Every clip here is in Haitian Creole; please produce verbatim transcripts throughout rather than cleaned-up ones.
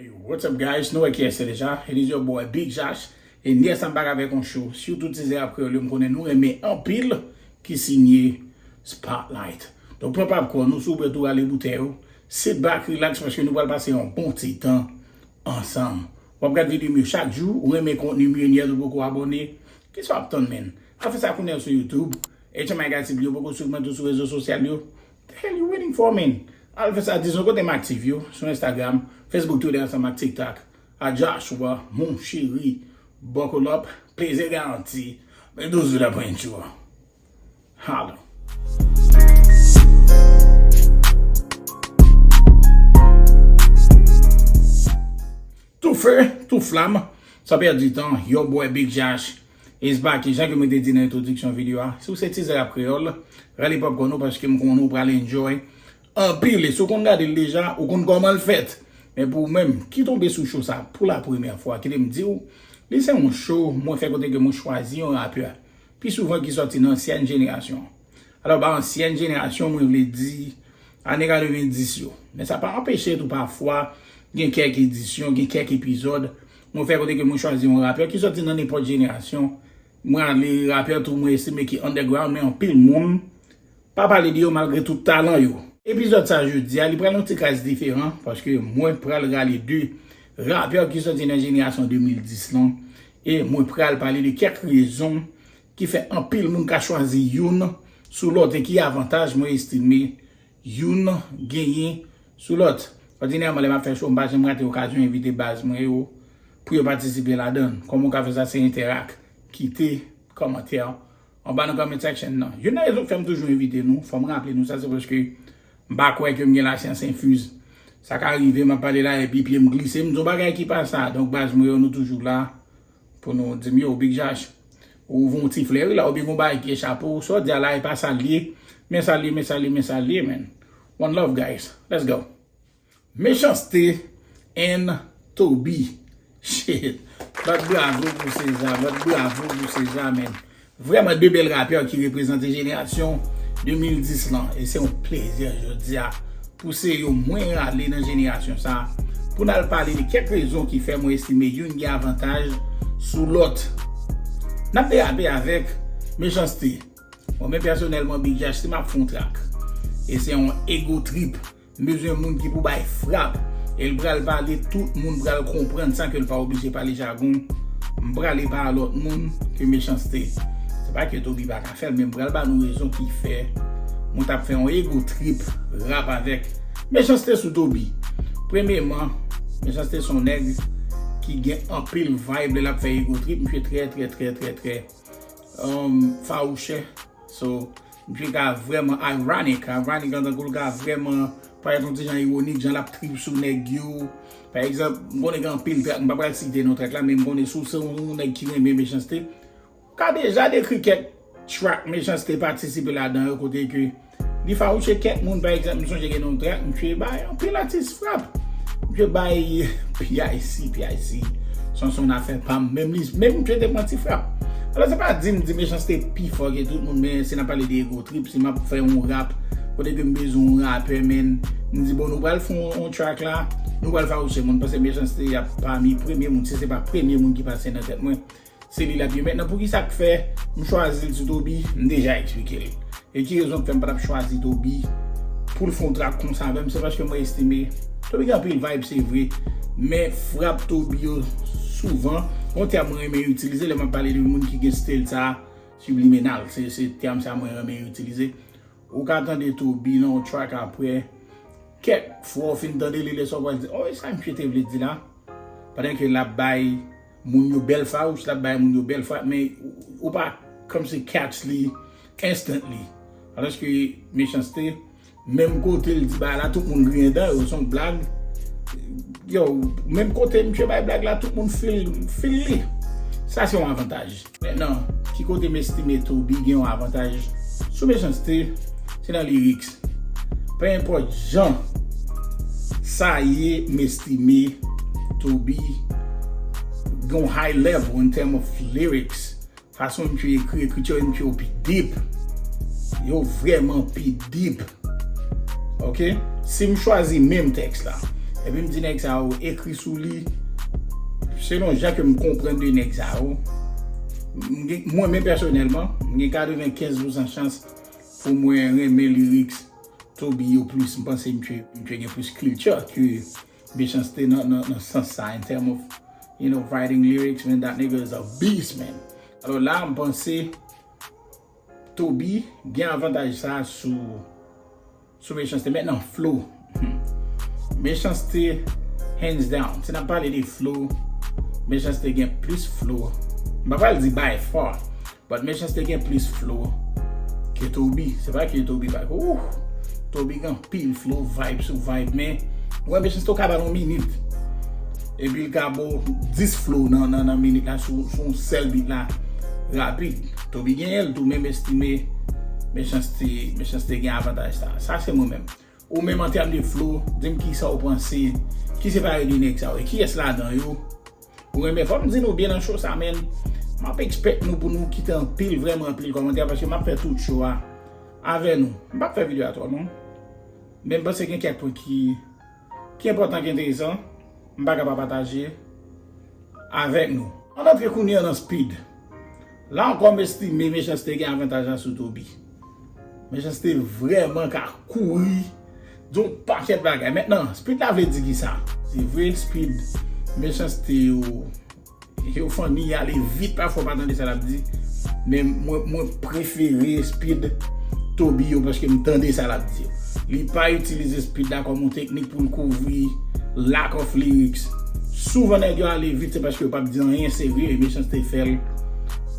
Hey, what's up, guys? Nou wè kiyès se deja. It is your boy Big Josh. E yè sa m pa ka fè yon show. Sitou tizè rap kreyòl yo, m konnen nou renmen anpil, ki sinye Spotlight. Donk pran popcorn nou, si w prè tou rale boutèy ou. Sit back, relax, paske nou pral pase yon bon ti tan ansanm. W ap gade videyo m yo chak jou, ou renmen kontni m yo, yè ou poko abòne. Kisa w ap tann, man? Al fè sa kounye a sou YouTube. H M I Guy T V yo poko swiv mwen tou sou rezo sosyal yo. The hell you waiting for, man? Al fè sa, dizon kote m aktif yo, sou Instagram, Facebook, Twitter, ansanm ak TikTok. A Joshua, mon chéri, buckle up, plezi garanti, men douzou la pwenti. Holla. Tou feu, tou flamme, san pèdi tan, your boy Big Josh is back. Jan ke mwen te di nan entwodiksyon videyo a, si w se tizè rap kreyòl, rale popcorn ou paske m konnen ou pral enjoy anpil. E si w konn gade l deja, ou konn kòman l fèt. Men pou ou menm ki tonbe sou show sa pou la premyè fwa, kite m di w, li se yon show mwen fè kote ke mwen chwazi yon rapè pi souvan ki sòti nan ansyèn jenerasyon. Alò, ba ansyèn jenerasyon, mwen vle di ane katrevenndis yo. Men sa pa anpeche tou pafwa gen kèk edisyon, gen kèk epizòd, mwen fè kote ke mwen chwazi yon rapè ki sòti nan nenpòt jenerasyon. Mwen ale rapè tou mwen estime ki underground, men anpil moun pa pale de yo malgre tout talan yo. Epizòd sa jodi a, li pral yon ti kras diferan, paske mwen pral rale de rapè ki sòti nan jenerasyon de mil dis lan, e mwen pral pale de kèk rezon ki fè anpil moun ka chwazi youn sou lòt e ki avantaj mwen estime youn genyen sou lòt. Òdinèman, lè m ap fè show, m pa janm rate okazyon envite baz mwen yo pou yo patisipe ladan l. Kòman w ka fè sa? Se entèrak, kite kòmantè anba nan comment section nan. Youn nan rezon k fè m toujou envite nou, fò m raple nou sa, se paske m pa kwè ke m gen lasyans enfiz. Sa ka rive, m ap pale la, epi pye m glise, m di yon bagay ki pa sa. Donk, baz mwen yo, nou toujou la pou nou di m, yo, Big Josh, ou voye yon ti flè wi la, oubyen gon bagay ki echape w, sa w di a la, e pa sa l ye, men sa l ye, men sa l ye, men sa l ye, man. One love, guys. Let's go. Mechanste and Toby. Shit. Bat bravo pou Seza, bat bravo pou Seza, man. Vrèman de bèl rapè ki reprezante jenerasyon de mil dis lan. E se yon plezi jodi a pou se yo mwen rale nan jenerasyon sa a, pou n al pale de kèk rezon ki fè mwen estime youn gen avantaj sou lòt. N ap derape avèk Mechanste. Mwen menm pèsonèlman, Big Josh, si m ap fè yon track, e se yon ego trip, m bezwen moun ki pou bay frap, e l pral pale, tout moun pral konprann san ke l pa oblije pale jagon. M prale pa lòt moun ke Mechanste. Se pa ke Toby pa ka fè l, men m pral ba nou rezon ki fè mwen t ap fè yon ego trip rap avèk Mechanste sou Toby. Premyeman, Mechanste se yon nèg ki gen anpil vibe lè l ap fè ego trip. Misye trè, trè, trè, trè, trè, um, fawouchè. So, misye ka vrèman ironic, ironic antankou l ka vrèman parèt yon ti jan iwonik, jan l ap trip sou nèg yo. Pa egzanp, m konnen gen anpil track, m pa pral site non track la, men m konnen si w se yon nèg ki renmen Mechanste, ou ka deja dekri kèk track Mechanste patisipe ladan yo, kote ke li fawouche kèk moun. Pa egzanp, m sonje gen yon track, misye bay anpil atis frap. Misye bay P I C, P I C. Son, son afè pa m, menm li, menm misye te pran ti frap. Alò, se pa di m di Mechanste pi fò ke tout moun, men si n ap pale de ego trip, si m ap fè yon rap, kote ke m bezwen yon rapè, men, m di, bon, nou pral fè yon, yon track la, nou pral fawouche moun, paske Mechanste ap pami premye moun, si se pa premye moun ki pase nan tèt mwen, se li l ap ye. Mentnan, pou ki sa k fè m chwazi l sou Toby, m deja eksplike l. E ki rezon k fè m pa t ap chwazi Toby pou l fè yon track konsa avè m, se paske mwen estime Toby gen anpil vibe, se vre, men frap Toby yo souvan, yon tèm mwen renmen itilize lè m ap pale de moun ki gen stil sa, subliminal. Se, se tèm sa mwen renmen itilize. Ou ka tande Toby nan yon track apre, kèk fwa w fin tande li, lè sa w pral di, oh, e sa misye te vle di la? Pandan ke l ap bay moun yo bèl fawouch, l ap bay moun yo bèl frap, men ou pa kòmsi catch li instantly. Alòske Mechanste, menm kote l di bagay la, tout moun griyen dan yo, se yon blag. Yo, menm kote misye bay blag la, tout moun feel, feel li. Sa se yon avantaj. Mentnan, ki kote m estime Toby gen yon avantaj sou Mechanste? Se nan lyrics. Pe enpòt jan sa ye, m estime Toby gen yon high level in term of lyrics. Fason misye ekri, ekriti misye yo pi deep. Yo vrèman pi deep. Ok? Si m chwazi menm tèks la, Epi m di nèg sa yo ekri sou li. Selon jan ke m konprann de nèg sa yo, m gen, mwen menm pèsonèlman, m gen katrevenkenz pousan chans pou mwen renmen lyrics Toby yo plis. M panse misye, misye gen plis kilti ke Mechanste nan, nan, nan sans sa, in term of, you know, writing lyrics, man, that nigga is a beast, man. Alò la, m panse Toby gen avantaj sa sou, sou Mechanste. Mentnan, flow. Hmm. Mechanste, hands down. Si n ap pale de flow, Mechanste gen plis flow. M pa pral di by far, but Mechanste gen plis flow ke Toby. Se pa ke Toby pa, ouh, Toby gen anpil flow, vibe sou vibe, men ou wè Mechanste ou ka ba l yon minit. Epi l ka ba w dis flow nan, nan, nan minit la sou, sou yon sèl beat la rapid. Toby genyen l tou, men m estime Mechanste, Mechanste gen avantaj sa. Sa se mwen menm. Ou menm an tèm de flow, di m kisa w panse, ki se parèy de nèg sa yo, e kiyès ladan yo ou renmen? Fò m di nou byen nan show sa, men m ap expect nou pou nou kite anpil, vrèman anpil kòmantè, paske m ap fè tout show a avè nou. M p ap fè videyo a twò long, men m panse gen kèk pwen ki, ki enpòtan, ki enteresan, m pa ka pa pataje avèk nou. Ann antre kounye a nan Speed. La ankò, m estime Mechanste gen avantaj la sou Toby. Mechanste vrèman ka kouri di yon pakèt bagay. Mentnan, Speed la vle di kisa? Se vre, Speed, Mechanste yo, yo funny, y ale vit, pafwa w pa tande sa l ap di. Men mwen, mwen prefere Speed Toby yo paske m tande sa l ap di. Li pa itilize Speed la kòm yon teknik pou l kouvri lack of lyrics. Souvan nèg yo ale vit, se paske yo p ap di anyen serye, e Mechanste fè l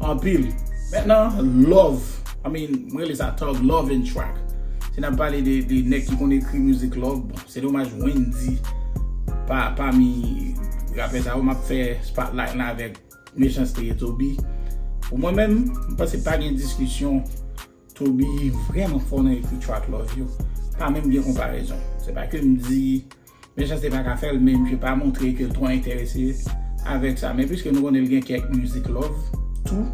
anpil. Mentnan, love, I mean, mwen rele sa thug loving track. Si n ap pale de, de nèg ki konn ekri mizik love, bon, se domaj Wendyy pa, pami rapè sa yo, m ap fè spotlight la avèk Mechanste e Toby. Pou mwen menm, m panse pa gen diskisyon, Toby vrèman fò nan ekri track love yo. Pa menm gen konparezon. Se pa ke m di Mechanste pa ka fè l, men misye pa montre ke l twò enterese avèk sa. Men piske nou konnen l gen kèk mizik love tou,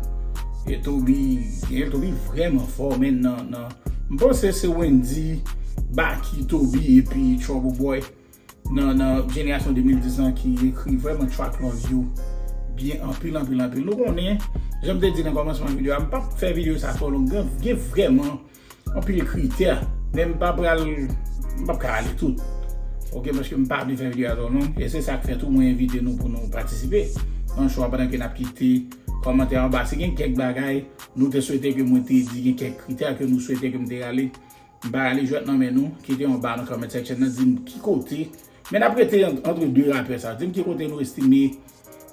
e Toby, gen Toby vrèman fò, men nan, nan, m panse se Wendyy, Baky, Toby epi Trouble Boy nan, nan jenerasyon de mil dis lan ki ekri vrèman track love yo byen anpil, anpil, anpil. Nou konnen, jan m te di nan kòmansman videyo a, m p ap fè videyo sa twò long, gen, gen vrèman anpil kritè, men m pa pral, m p ap ka ale tout. Oke, paske m pa vle fè videyo a twò long, e se sa k fè tou mwen envite nou pou nou patisipe nan show a pandan ke n ap kite kòmantè anba. Si gen kèk bagay nou te swete ke mwen te di, gen kèk kritè ke nou swete ke m te rale, m pa rale jwèt nan men nou, kite yon ba nan comment section nan, di m ki kote. Men n ap rete ant-, antre de rapè sa. Di m ki kote nou estime,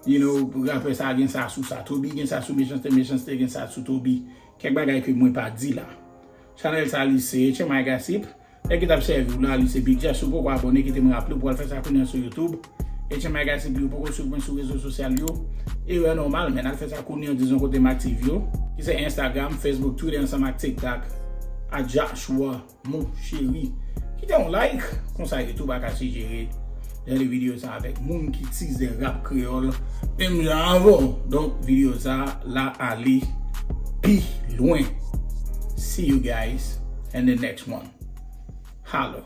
you know, rapè sa gen sa sou sa. Toby gen sa sou Mechanste, Mechanste gen sa sou Toby. Kèk bagay ke mwen pa di la. Chanèl sa li se H M I Gossip. Nèg ki t ap sèvi w la, li se Big Jess. Si w poko abòne, kite m raple w pou w al fè sa kounye a sou YouTube. H M I Gossip, ou poko swiv mwen sou rezo sosyal yo, erè nòmal, men al fè sa kounye a, dizon kote m aktif yo, ki se Instagram, Facebook, Twitter, ansanm ak TikTok, at Joshua Mon Cheri. Kite yon like, konsa YouTube a ka sijere jan de videyo sa avèk moun ki tizè rap kreyòl menm jan avè w. Donk, videyo sa la ale pi lwen. See you guys in the next one. Holla.